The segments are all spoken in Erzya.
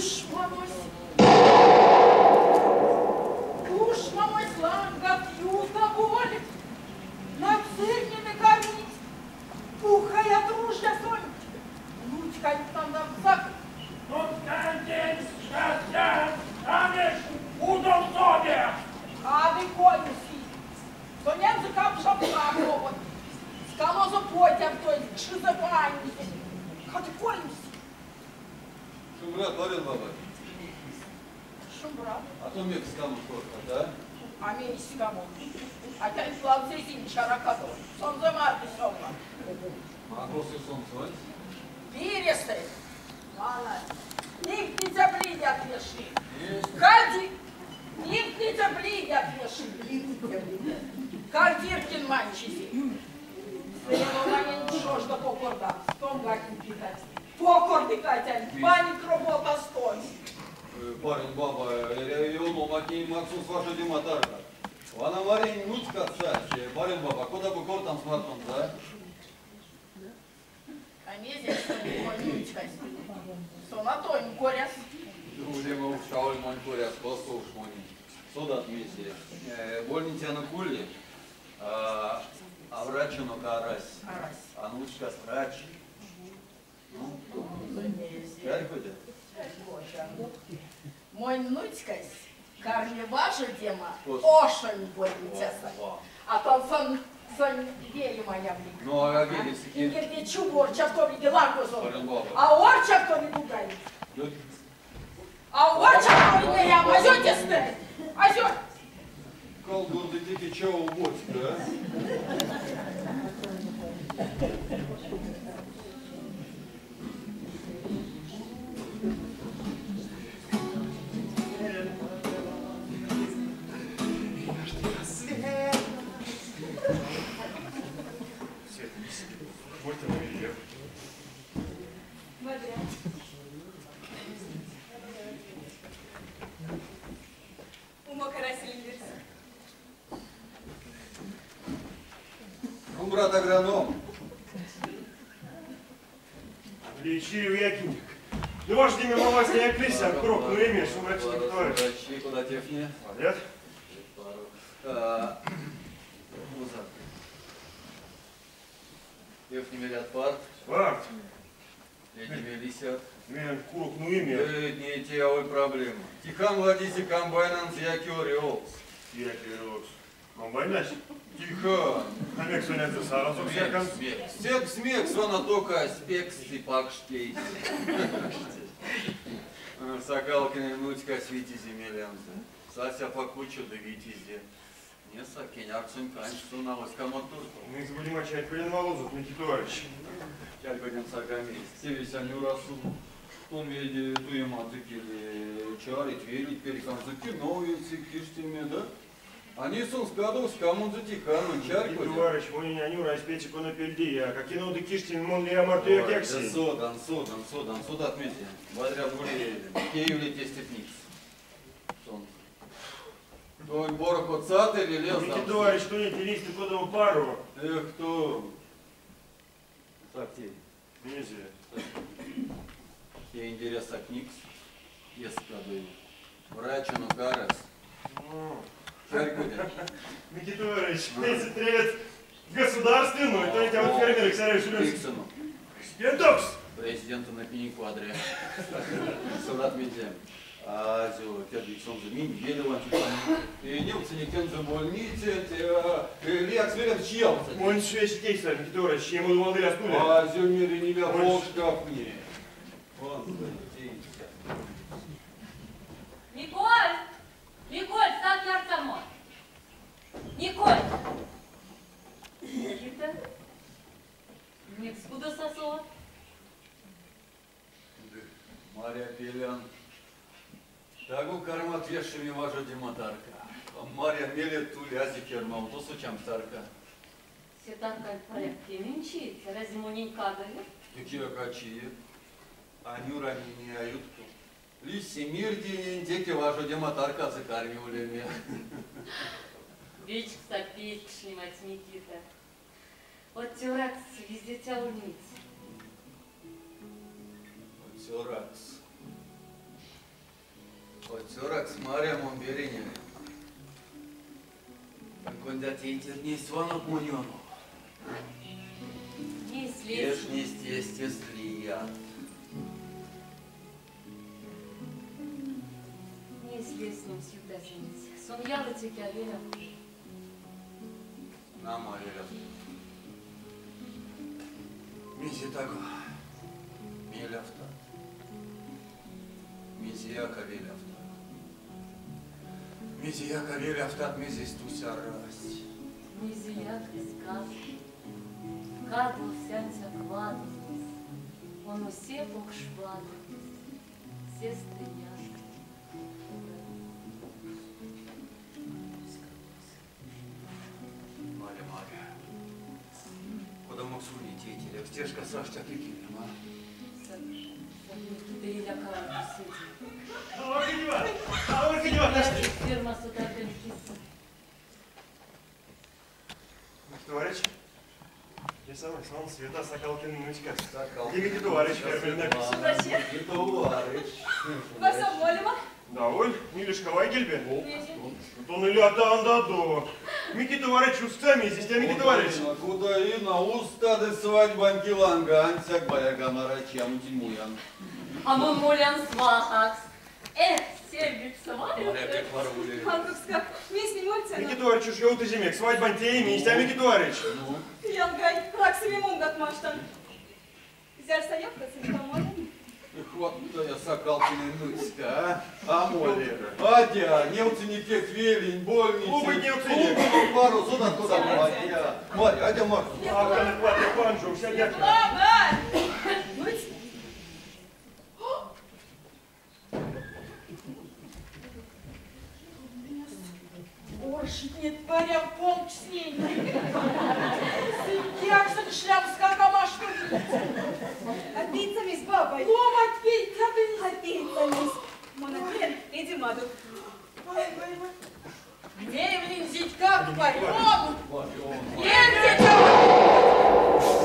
Душманось. Душманось лангат ютаволь. Нацирнеме кармить. Пухаят ружиясонть. Нуцьканть тандавтсак. Нуцькантень счастья станешь удомсо. Кадык оймси. Сонензэ капшамга повод. Скалозо потявтозь, кшизэ панезь. Кадык оймси. Шумбрат, Барин баба. Шумбрат. А тон мекс ськамот кортат, а? А мейсь ськамон? Атянть лангс эзинь чаракадо. Сонзэ марто сёлман. А косо сон сонсь? Пиресэ. Вана. Ливтниця блидят веши. Кальди... Ливтниця блидят веши. Кальдиркин манчизе. Сыре ломаненть шожда покордамс. Тонгак питать. Покордык атянть, ваник роботастонть. Барин баба, эряви ломантненень максомс важодема тарка. Вана Маринь нуцькат сась. Барин баба, кода бу кортамс мартонзо, а? А мезе сон монь нуцькась? Сон а тонь коряс. Улема уш аволь монь коряс, косо уш монень. Содат мезе. Больницянок ули, а врачонок арась. Арась. А нуцькаст врач. Ну, чарькодят? Чарькодян. Монь нуцькась карми важодема ошонь больницясо. А тон сон сон веле манявлик. Ну, а велесэ ки? Икельде чувор чавтовлиде лангозон. А орчавтови бугай. А орчавтови неям. Азё тестэ! Азё! Колдун, ты теке чаво боцька, а? Умок араселинь вирьсэ. Ну, брат агроном. Лечи якиник. Ну, важдеме маласня клися, курок нуеме, шумбрачи товарищ. Врачи, кода тевтне? Молодец. Тевтне мерят парт. Парт. Ледневе лисят. Мерят курок нуеме. Не те аволь проблема. Тихан ладизе комбайнанзо яки орёлкс. Яки орёлкс. Комбайнась? Тихан. А мекс сонензэ саразокс якамс? Мекс, мекс. Секс мекс вана токась пекст и пакш тейсь. Сокалкинэнь нуцькась витизе мелензэ. Сась апак учо ды витизе. Несак кенярксонь кандсь сон аволь ськамот туртов. Мекс будем чарькодян валозот, Никита товарищ. Чарькодемс а мезть. Тевесь а Нюрасо. Тон ведь туемадо икеле чарыть, велить перьканзо, кино вети, киштеме, да? А ней сон кадовсь ськамонзо Тиханонь, чарькодят? Никита товарищ, монень а Нюра эсь кона пельде, а кино ды киштеме мон лия мартояк яксинь. Содан, содан, содан, содат мезе. Вадря ули теевлить эстеть никс. Сон. Тонь порохоцат эли лездамс? Никита товарищ, тонеть листи кодамо паро. Эх, тон. Сак тей. Мезе? Теиндерясак никс, эзть кадово. Врачонок арась. Чарькодят? Никита товарищ, эти тревят государственную, то эти вот фермеры, ксаревич, Пиксону. Президентокс! Президентэнек минек вадря. Содат мезе. Азё тердик сонзэ минь велеванть ютамо. Невтьсынек тензэ больницянть, лиякс меремс чиявтсынек. Монсь весе тейса, Никита товарищ, чиема валдо иляст уле. Азё меринь, иля покшкавтне. Ванстынь, теиця. Миколь! Миколь, сак ярсамо! Миколь! Никита, мекс кудос а соват? Ды, Маря, пелян, таго кармат вешеме важодема тарка. Маря, мелеть ули, азе фермав, тосо чамстарка. Се тарканть паряк кемень чить, разве монень кадови? Ды кияк а чии, а Нюра ней а ютко. Лиси мирденень, теке важодема тарказо карми улеме. Вечксак пеедькшнемат, Микита. Од цёракс виздиця ульнить. Од цёракс. Цёракс маря мон берень эрян. Тонь кондят тейтернесь ванок монь ёнов. Несь лес. Вешнесть эстест лият. Несь леснемс ютазенть. Сон ялатеке а велявты. Нама, велявты. Мезе таго мелявтат? Мезеяк а велявтат. Мезеяк а велявтат, мезесь тусь арась. Мезеяк эзь кадово. Кадовсь ансяк вадовось. Оно се покш вадовось. Сестэяк Маря, Маря, кодамокс ули тейтерекс, те шкас аштят икелем, а? Товарищ, я самый сон Света Соколкин внучка. Дмитрий товарищ, Товарищ. Вас обмолимо? Даволь, Милюшка Вайгельбе. Тон или ата Микки товарищ устами, здесь Микки товарищ. Куда и на устады свадьбань киланга, ансяк баяга нарачьям тимуян. А мы молян свахакс. Эх, сердит свадьбу. Антовска, мисс не Микки товарищ уж я утыземек, свадьбань те и Микки товарищ. Янгай, раксами мунгат маштан. Зярса ёвтасынь поможем. Хватая сокалкина нуцька, а? А море. Адя, немцы кек велень, больницы. Клубы немцы Клубы, пару, сюда, куда, Адя. Марья, адя, Марк. Авка на хватит панжу, вся дядька. Ладно! Оршитне парям полчснень. Сынь шлямска камашку. А пиццами с бабой. Ломать пить, А пиццами. Монотен, иди маду. Ой, ой, ой. Где зить как варен?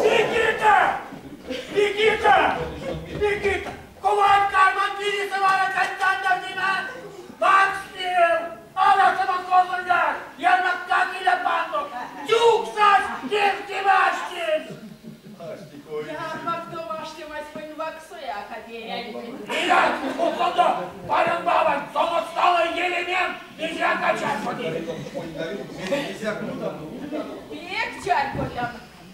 Никита! Никита! Никита! Кувать карман Филисова Константиновна! Максим! Алла Ярмакка панду! Тюксас Киртимаштин! Ярмак домашнемась ваксоя Илья, ухода! Парен бабан, сон отстала елемен! Нельзя качать воды! Пек чарькодян.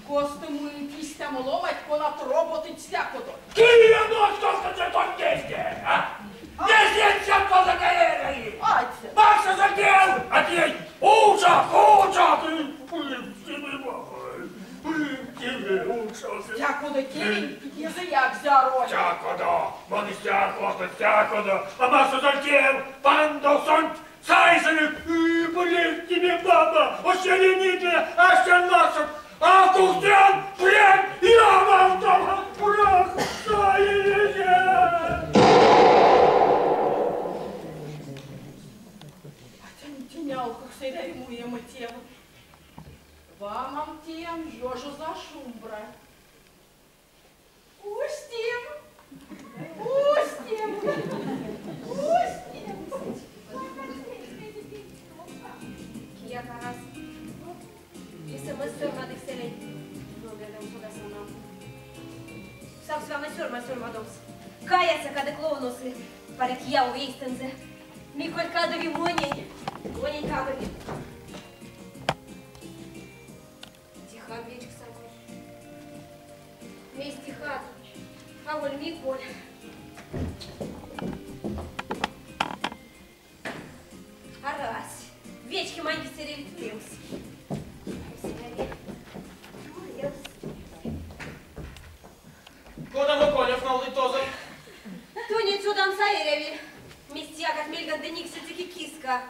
Косты мы тистям ломать, конат роботы стякодо. Кия ночь за тон десте, а? Десять за галереи! Атя! Макса задел! А ты ужас, ужас! Стякодо кевень, языяк зяро. Стякодо, мон стякодо, стякодо, а Макса задел, пандосонт, сайсаны, блин, тебе баба, ощелените, ащен а кухтян, прям, я вам там, прах, сайсаны. Вамам тем, ёжу за шумбра. Устим! Устим! Устим! Кия карас. СМС сёрмадыксэлинь. Робертэнь содасамам. Савсь вана сёрма сёрмадомс. Каяса кадык ловносы. Паряк яви эйстэнзэ. Миколь кадови монень. Монень кадови. Тихан вечксамам. Мейсь Тихан. Аволь Миколь. Арась. Вечкеманть кис эряви туемс. Кодамо конёв нолдыть тозонь? Тонеть содамс а эряви. Мезтькак мельгат ды никсить теке киска.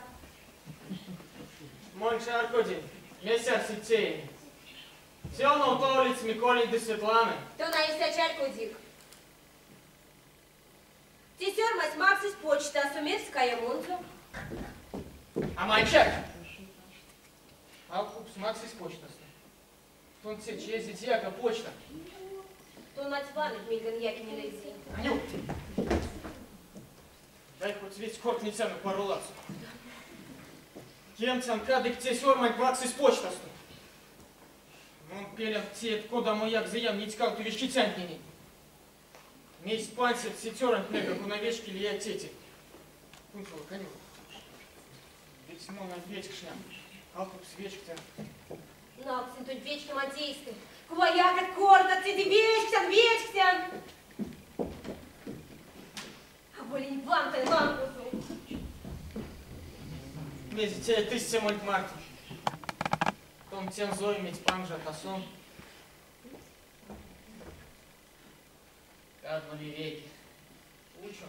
Мон чарькодинь, мезть арсить тееме. Сёвнов Миколень ды Светланань. Тон а истя чарькодик. Те сёрмась максызь почтасо, мерсь каямонзо. А манчак? Алкукс максызь почтасо. Тонсеть эзить яка почтав. Тон нать ваныть мельган якинь или эзинь. Анют! Дай хоть Хоть весть кортнетяно паро ладсо. Кемтян, кадык те сёрманть макссызь почтасто. Мон пелян, теят кодамояк зыян неть кавто вечкицятненень. Мезть пансят се цёранть мельга, кона вечки лия тейтерь? Кунсолок, Анюра. Ведь мон а вечкшнян, алкукс вечктян. Налксинь тонь вечкеманть эйстэ. Куваяк а кортат, седе вечктян, вечктян! Аволинь ванто лангозот. Мезе теят истямонть марто? Тон тензэ ойметь панжат, а сон... Каднови вейке. Учон.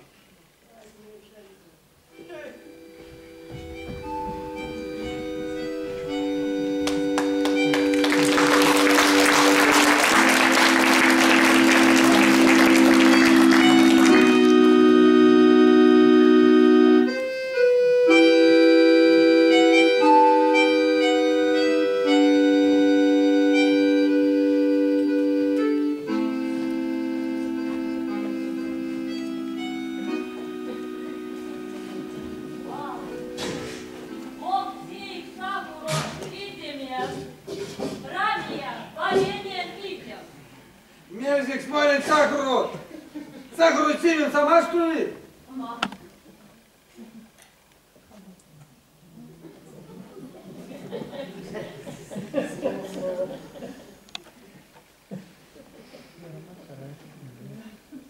Мезекс монень сахарось? Сахарось симемс а маштови?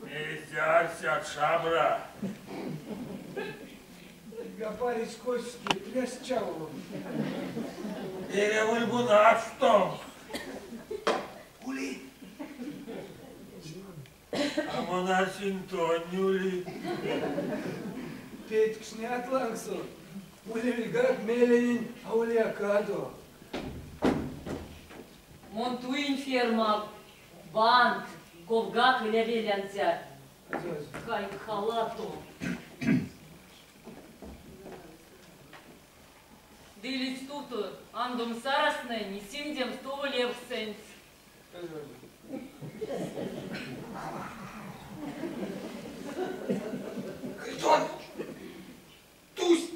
Мезть арсят, шабра? Гапаресь коське, прясь чаво. Эряволь бу начтомс. Ули. А мон арсинь, тонь ули. Пейтькшнят лангсо. Улевельгак меленень аволия кадо. Мон туинь фермав. Вант, ковгак иля велянтя. Кайк халатом. Ды илить стувто андомс саразтнэнь и симдемс туволевксэнть. Харитон! Тусь!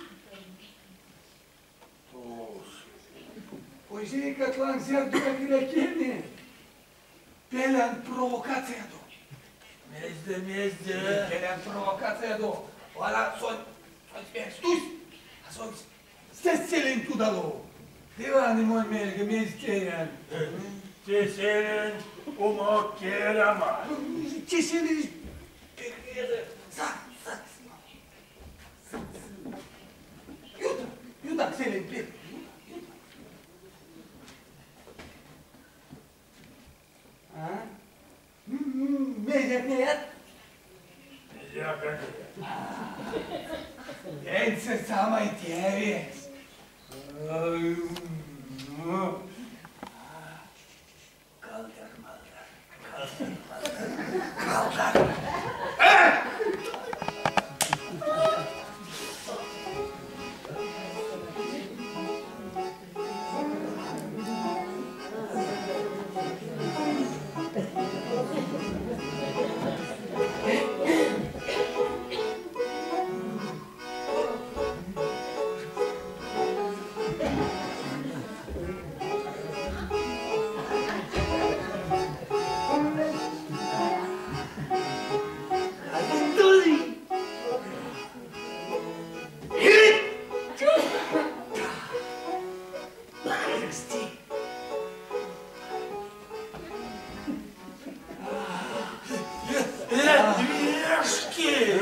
Тусь. Козейкат лангс зярдояк иля кельме. Пелян провокациядо. Мезде, мезде? Пелян провокациядо. Вана сон, сонсь мерсь тусь, а сонсь стясь селенть удалов. Ды ваны монь мельга, мезть теян. Те селенть умок керяма. Те селесь пек лезэв. Са, са. Ютак, ютак селенть пек. Ютак, ютак. А? Мезеяк неят? Мезеяк а неят. Теньсэ самай тевесь. Калдар-малдар, калдар-малдар, калдар. Вешки!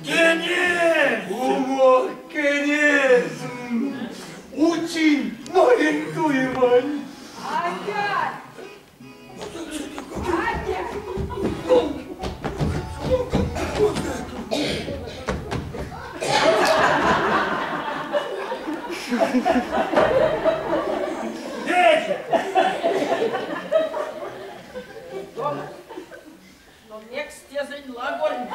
Кенесь! Умок кенесь! Учинь монень туемань! Атя! Атя! Дома. Но мекс тезэнь лагорнить?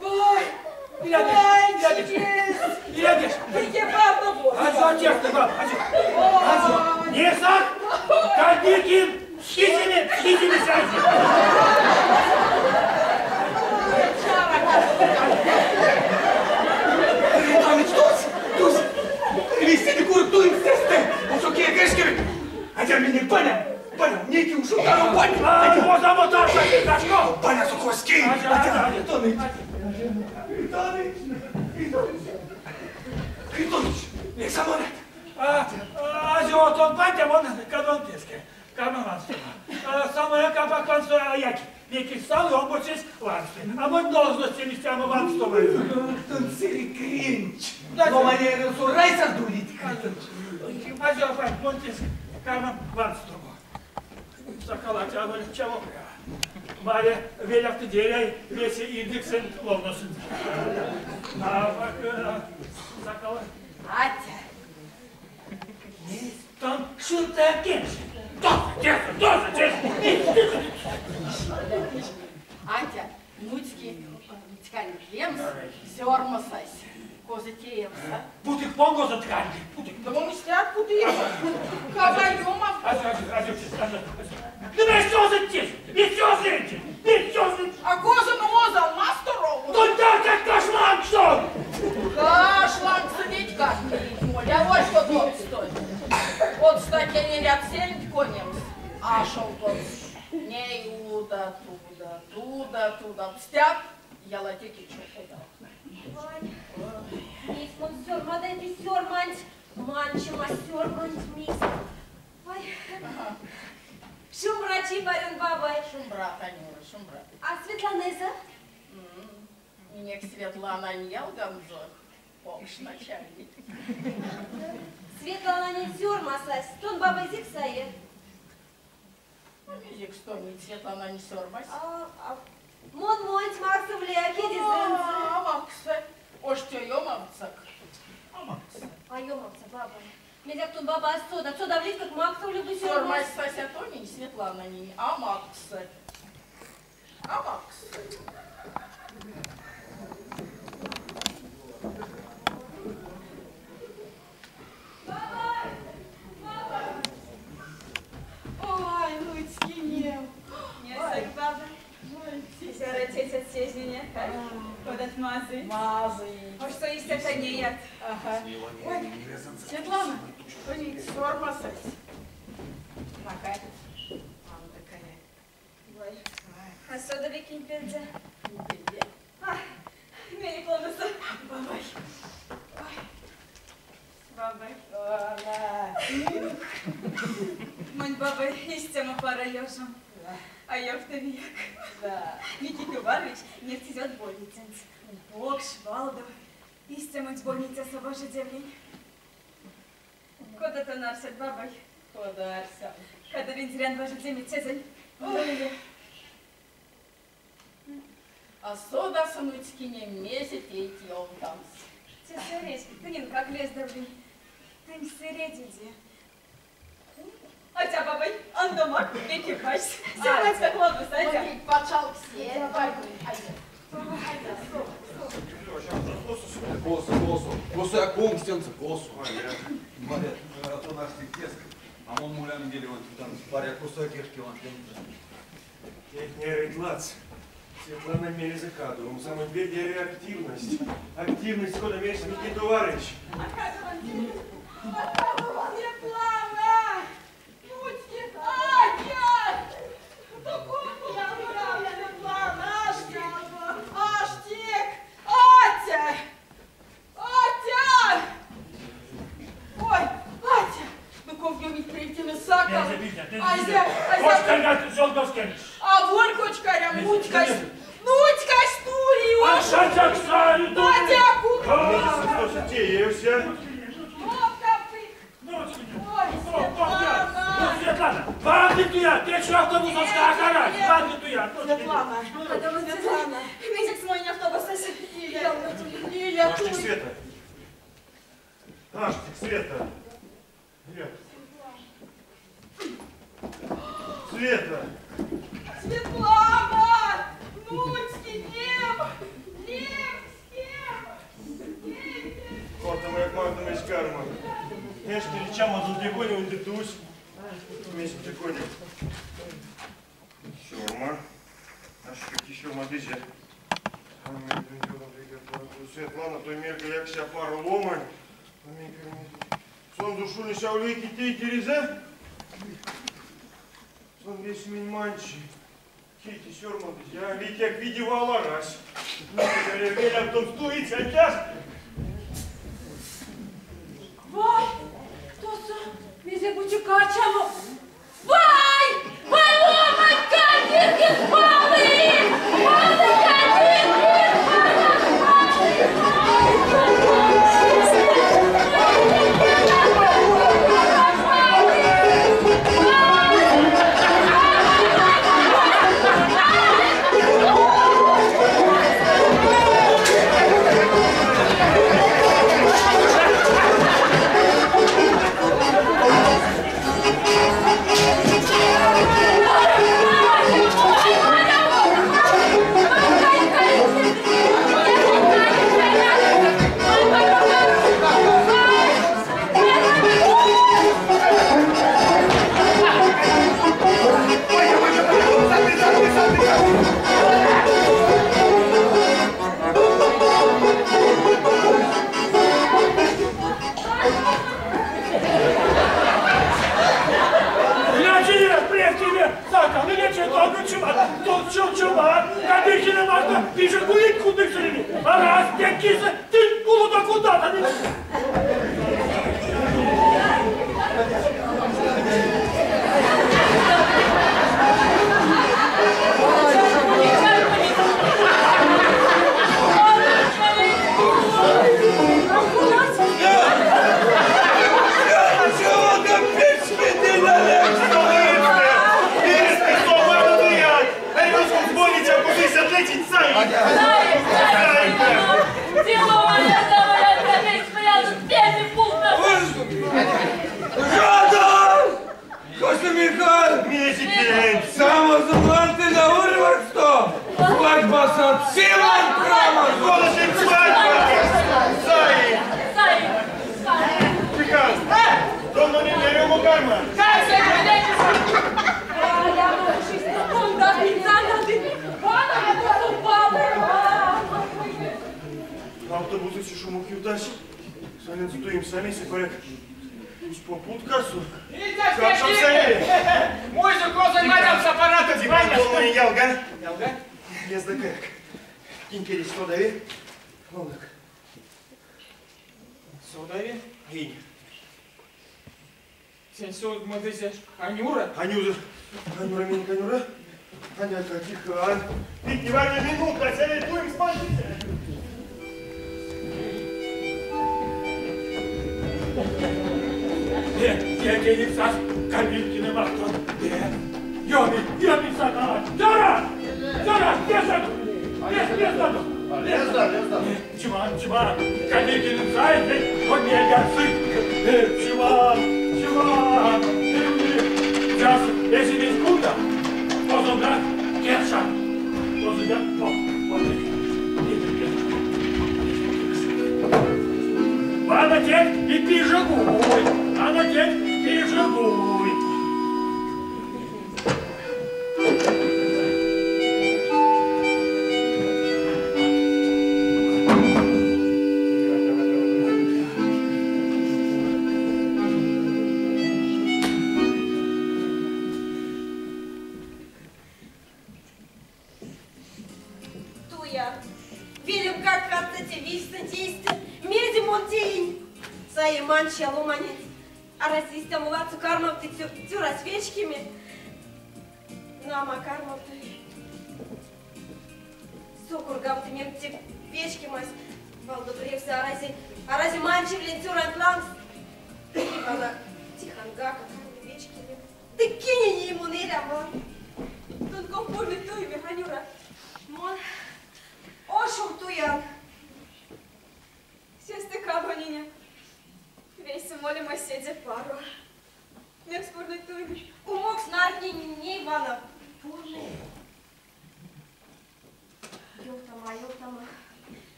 Бай! Бай, Не сад! Кадникин! Схитили! Схитили сядьте! Атя минек баня! Баня, неки ушотано баня! Атя! Озамо тарка, кашко! Банясо коськи! Атя, Харитоныч! Харитоныч! Харитоныч! Харитоныч! Мекс а молят? Азё тон пантя, мон кадован теске. Карман ванстомо. Самое капак вансто яки. Вейкесь сал, омбоцесь вансты. А мон должностем истямо ванстомо. Тон сэрей кренч. Ломане эрямсо райс ардовлить, Харитоныч. Азё, панть, мон теске. Карман ванстомо. Сакалатя аволь чаво пря. Маря велявтыдеряй весе индексэнть ловносынзе. А сакала. Атя. Мезть тон шунта кемсь? Тосо, тесэ, тосо, тесэ. Атя, нуцьки ткань лемс, сёрма сайсь. Козо теемс, а? Путык понгозо ткань, путык. Да мон истят путыя. Коза ёмавтовсь. Азё, азё, азё, азё, азё. Да весь озыть тесэ, весь озыть, весь озыть. А козо ну озан, масторов? Ну так, как кашлангсо! Кашлангсо ведь как мелить моли, а вот что тот стоит. Вот статья не ряд сельдь конемс, а шел тот. Ней уда, туда, туда, туда. Пстят, ялатеки чопода. Вань, мись мон сёрмадайте сёрманть, манчема сёрманть, мись. Ой, шумбра чи, Парён бабай. Шумбра, Танюра, шумбра. А Светланеза? Минек Светлана ялганзо, покш начальник. Светлана не сёрма сась, тон бабай зик сае. Ну, мезекс тонеть Светлана не сёрмась. Мон монсь максовлия кедезэнзэ. А, максы. Оштё ёмавтсак. А максы. А ёмавтса, бабай. Мезекс тон баба а содат, содавлитькак максовлик ды Сёрмась сёрмась. сась а тонень, Светлананень, а максы. А максы. Бабай! Бабай! Ой, нуцькинем. Несак, бабай. Зяро тетят сезнине, кодат мазый. Мазый. А что истя неят? Ага. Ой, Светлана, тонеть сёрма сась. На-ка. Андыкая. Ой, а содави кинь пельде? Кинь пельде? А, мелик ловносо. Бабай. Ой. Бабай. Ола. Монь бабай истямо паро ёжом. А ёвтавияк. Да. Никита Иванович невтизе од больницянть. Покш, валдо. Истямонть больницясо важодевлинь. Кода тон арсят, бабай? Кода арсян? Кадовиндерян важодеме тезэнь. Ой. А содаса нуцькинем, мезе теть ёвтамс. Те сыресь, тыненкак лездавлинь. Тынь сыредиде. Атя, бабай, андомак, веке пачть. Сёрмантькак ловносо, атя. Монь пачалксеть, бабай. Адя. Адя, совак, совак. Косо, косо. Косо я комстенца, косо. Маря, а то наш ты теско. А мон молян велеванть, там, паря косо кешкеванть. Теть не эрить ладс. Светлана мелезэ кадовомс, а монь пельде эряви активность. Активность, кода мерсь Никита Иванович. А кадован, Светлана! Нуцьки, атя! Светлана, аштек, аштек, атя! Атя! Ой, атя! Ну ков ёмить превтеме сакал? Азя, азя. Аволь кочкаря, нуцькась, нуцькась туи уш! Атя, куда? Теевся. Ой, Светлана! Светлана, ванды туя, течи автобусось а арась, ванды туя. Светлана, Светлана. Мезекс монь автобусось. Лиля, Аштек, туй. Света. Аштек, Света. Нет. Света. Светлана! Нуцькинем! Левским! Кортамояк мартомесь карман. Эште чамазо деконев ды тусь. Мезть деконев. Сёрма. Аштек сёрмадызе. Светлана, тонь мельга якси апаро ломань. Сон уш ульнесь аволь вейке тейтерезэ? Весемень манчи. Кити сёрмадызь, а ведь виде вал арась. Велявтомс туиця атясь. Вай, тосо мезе-бути качамо. Вай! Вай, ломанть, Кадиркин палы! Палы Кадиркин!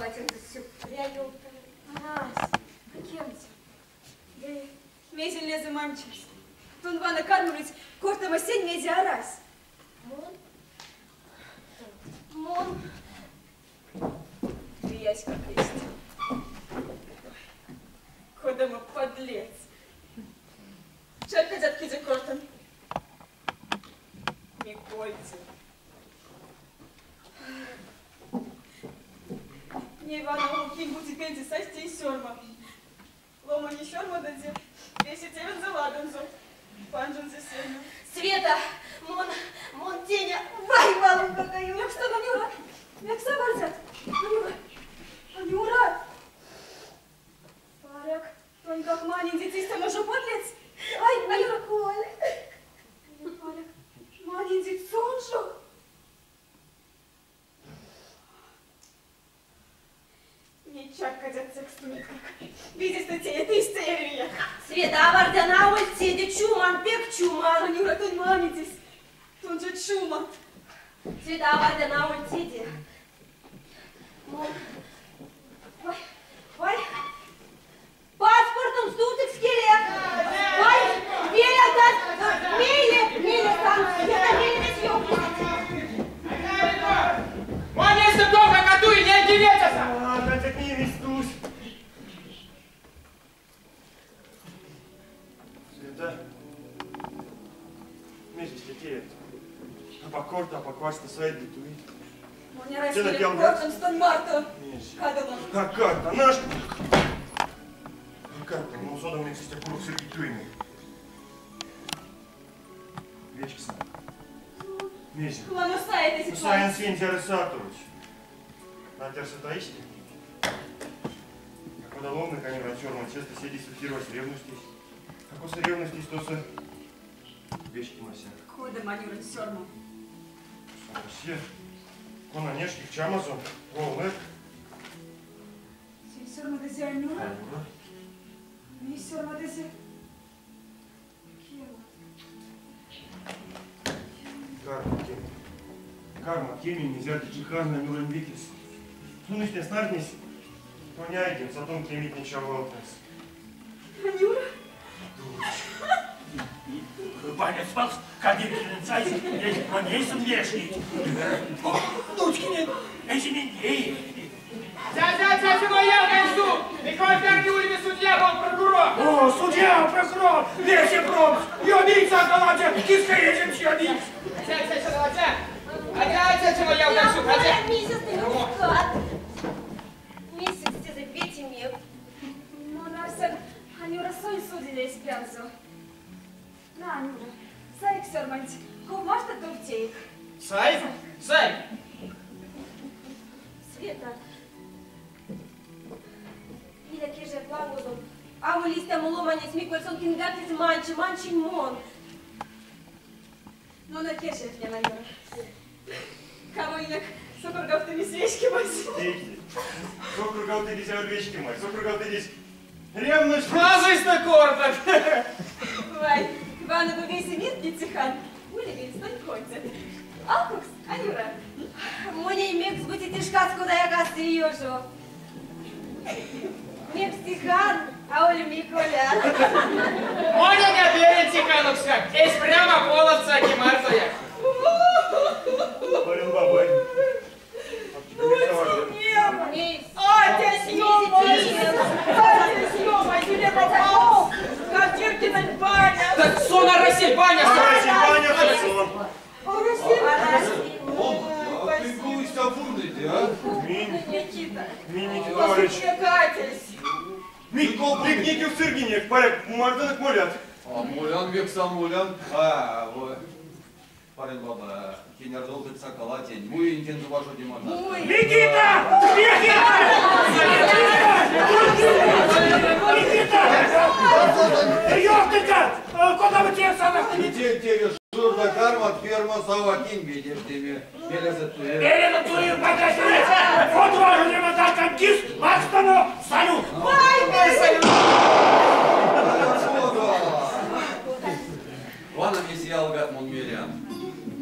Бабатензэ сюкпря ёвтан. Арась, а кемть. Ды мезе лезэ манчемс? Тон вана кармавлить кортамо сень, мезе арась. Мон? Мон? Лияськак истя. Кодамо подлец. Чарькодят, киде кортан? Микольде. Ней вана кинь-бути пельде сась тей сёрма. Ломанесь сёрмадынзе весе тевензэ ладонзо, панжинзе сельме. Света, мон, мон теня, вай, валом какая! Мекс тон, Анюра? Мекс авардят? Анюра, Анюра! Паряк, тоньгак манинзеть истямо жо подлец? Ай, Анюра! Миколь! Паряк, манинзеть сон жо? Ней чарькодят секс тонетькак. Видестэ теят, истя эрявияк. Света, авардян аволь седе, чуман, пек чуман. Анюра, тонь манидизь. Тон жо чумат. Света, авардян аволь теде. Мон... Вай, вай. Паспортом стувтык келя. Вай, велявтат. Мейле, мейле сан. Света, мейле весе ёвтнесыть. Мон эстем ковгак а туи, ней ветяса! А, ансяк неемизь тусь. Света, мезе истя теят? Апак корта, апак варшта саить ды туить. Монь арась Те мелем ялгат? кортамс тонь марто. Мезе? Кадован. А карта наш? А карта, ну содан мекс истя курок сыргить туеме. Вечкса. Мезе? Ламо саить эсеть Саин лангс. сень зярс атовсь. Надя сатаисте? А кода ловнык они сёрманть, сестэ седе сутировась ревностесь. А косо ревностесь, тосо вечкемась. Кодамо Анюрань сёрма? Все. Кона нешкик чамазо, ловнык. Сень сёрмадызе Анюра? Анюра. Ней сёрмадызе. Кие? Карма кеми. Карма кеми, нельзя Тихан Анюрань векис. Сон истя снартнесь, тоняйдемс, а тон кемить ничего. Анюра? Баня спалс, Кадиркин сайсь, эзь вешнить. Нуцькинень, эзимень нее. Дядя, дядя моя, концу! Миколь Каргиулина судья, он прокурор! О, судья, прокурор, весе промс, ёбиться, галадя, киска едем ёбить. Дядя, дядя, дядя! А дядя моя, концу, Коля, дядя! месяц ты нукат. Месяц тезэ ветимек. Мон арсян, Анюра сонсь судизе эсь прянзо. На, Анюра, саик сёрманть, ков маштат, тов теик. Сай? Сай! Света, иля кежев лангозон. Аволь истямо ломанесь Миколь, сон киньгак эзь манче, манчинь мон. Мон а кежев, Анюра. Кавонек сокоргавтымизь вечкемась. Тейте. Сокоргавтыдизь вечкемась, сокоргавтыдизь ревность. Мазыйстэ кортат! Вай, вана бу весе минк, Тихан, улевельть тонь койсэ. Алкукс, Анюра. Монень мекс бути те шкас кодаяк а сы ёжо. Мекс Тихан, аволь Миколя. Монень а берянь Тиханокскак, эсь прям а полавтса ки мартояк. Парень бабай. Мейс. Атясь, ё-моё! Атясь, ё-моё, Елена Павловна! Кадиркина баня! Так сон арасель, баня! Арасель, баня, сон. Арасель? А ты кулысь фурныйте, а? Минь, Никита, Минь Никитович. Катясь! Пикники в Сыргине, поряд, мартынок молят. А молян, векса молян. А, ой. Парень баба, кенярдол хоть сокола тень. Муин тень вашу димана. Никита! Никита! Никита! Ёптыка! Куда вы те самых? Тень тебе шурда карма, ферма, сава, кинь видишь тебе. Белеза туе. Белеза туе, пока сидит. Вот вашу димана, кис, макстану, салют. Вай, салют! Вана весь ялгат мон мерян.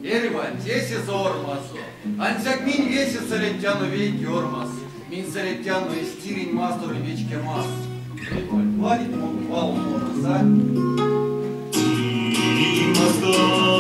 Эрьванть эсензэ ормазо. Ансяк минь весе сэредтяно вейке ормасо. Минь сыретяно эсь тиринь масторонь вечкемас. Ладить вал моросо. Тиринь мастор.